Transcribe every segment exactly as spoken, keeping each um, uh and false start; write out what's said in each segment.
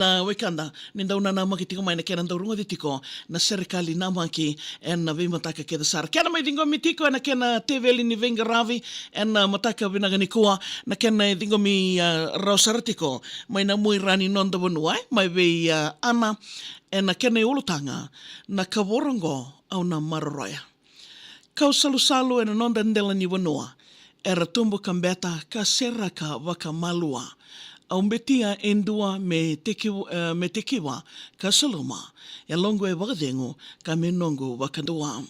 Na wekada ni dau nanamaki tiko mai na kena dau rogoci tiko na serekali namaki ena veimataka kece sara. Kena mai ciqomi tiko ena kena teveli ni veiqaravi ena mataka vinaka nikua, na kena ciqomi, ah, rawa sara tiko mai na muaira ni noda vanua, eh, mai vei, ah, Ana, ena kena iulutaga: Na kavoro oqo au na maroroya. Kau salusalu ena noda dela ni vanua, era tubu ka beta ka seraka vakamalua. Au betia e dua me tekivu-, eh, me tekiva ka saluma, yaloqu e vakacegu ka me noqu vakadua.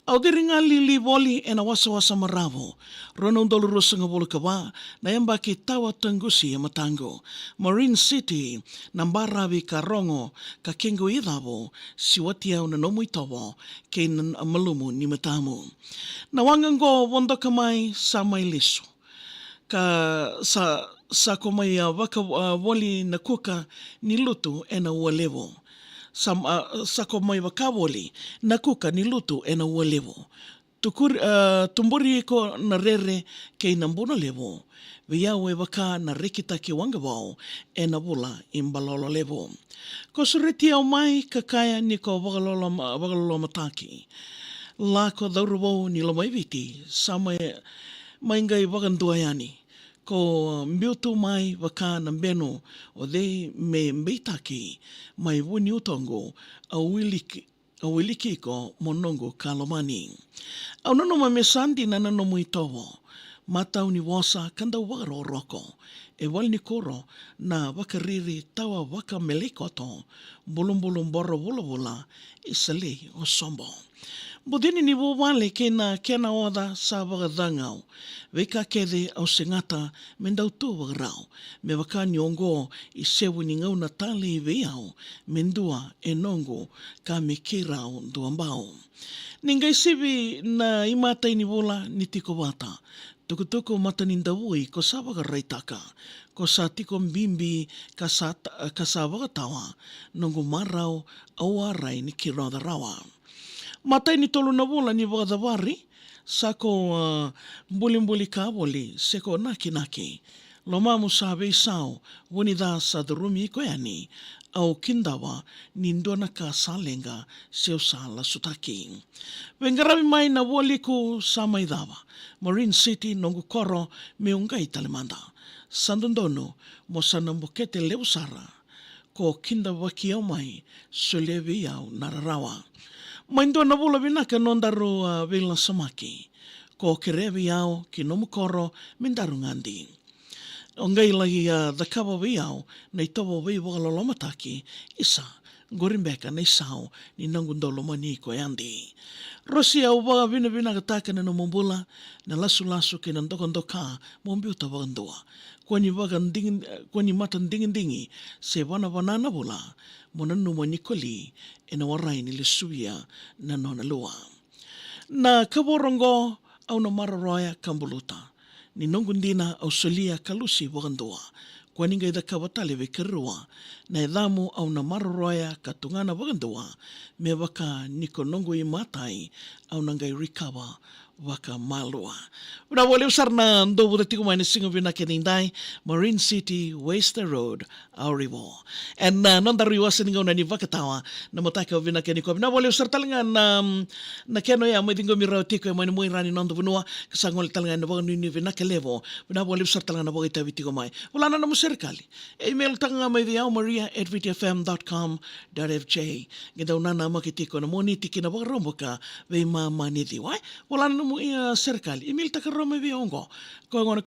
Au ciri ga lili voli ena wasawasa maravu, rua na udolu ruasagavulu ka va, na yabaki tawa taqusi e mataqu. Marine City, na baravi ka rogo ka kequ icavu, siwati au na nomu itovo kei na malumu ni matamu. Na waqa oqo vodoka mai sa mai lesu, ka sa, sa ko mai, ah, vaka, ah, voli na kuka ni lutu ena ua levu. Sa, ah, sa ko mai vaka voli na kuka ni lutu ena ua levu. Tukuri, ah, tuburi iko na rere kei na buna levu. Vei au e vaka na rekitaki waqa vou ena vula i balolo levu. Ko sureti au mai ka kaya ni ko vakaloloma-, vakalolomataki. Lako cauravou ni Lomaiviti, sa mai, mai qai vakadua yani. Ko biu tu mai vaka na benu, o cei me beitaki? Mai vu ni utoqu, au wiliki, au wiliki iko mo noqu ka lomani. Au nanuma me sa dina na nomu itovo. Matau ni vosa ka dau vakarokoroko. E vale ni kuro na vakariri tawa vakamelekoto. Bulubulu boro vulavula, e salei o sobo. Bucini ni vuvale kei na kena oca sa vakacagau. Veika kece au segata me dau tu vakarau. Me vaka ni oqo isevu ni gauna talei vei au, me dua e noqu ka me keirau duabau. Ni qai sivi na imatai ni vula ni tiko vata, tukutuku mata ni davui ko sa vakaraitaka, ko sa tiko bibi ka sa ta-, ka sa vakatawa, noqu marau au a rai ni kiroca rawa. Matai ni tolu na vula ni vakacavari, sa ko, ah, bulibuli ka voli, se ko nakinaki. Lomamu sa veisau, vunica sa curumi iko yani, au kidava ni dua na ka sa leqa, se au sa lasutaki. Veiqaravi mai na vualiku sa mai cava. Marine City noqu koro, meu qai tale mada. Sa dodonu mo sa na bukete levu sara. Ko kidavaki au mai, solia vei au na rarawa. Mai dua na vula vinaka nodaru, ah, veilasamaki. Ko kerea vei au ki nomu koro me daru gadi. O qai laki, ah, cakava vei au na itovo veivakalolomataki, isa, qori beka na isau ni noqu dau lomani iko e yadi. Rosi, au vakavinavinakataka na nomu bula, na lasulasu kei na dokadoka mo biuta vakadua. Kua ni vakadigi-, kua ni mata digidigi se vanavana na vula, mo nanuma ni koli ena warai ni lesuvia na nona lua. Na kavoro oqo au na maroroya ka buluta. Ni noqu dina au solia ka lusi vakadua. Kua ni qai cakava tale vei karua. Na yacamu au na maroroya ka tugana vakadua. Me vaka ni ko noqu imatai, au na qai rikava vakamalua. Vinaka vakalevu sara na dovuta tiko mai na siga vinaka edaidai, Marine City, Waste the Road, Aurivo. Ena, ah, nodaru iwase ni gauna ni vakatawa na mataka vinaka nikua. Vinaka vakalevu sara tale ga na, mm, na kena oya mai ciqomi rawa tiko e mai na muaira ni noda vanua, ka sa gole tale ga ena vakanuinui vinaka levu. Vinaka vakalevu sara tale ga na vakaitavi tiko mai. Vola na nomu serekali. Email taka ga mai vei au, maria at viti f m dot com dot f j. Qai dau nanamaki tiko na Moniti ki na Vakaraubuka, veimama ni ciwa. Vola na nomu, ah, serekali. Email taka rawa mai vei au oqo. Ko gona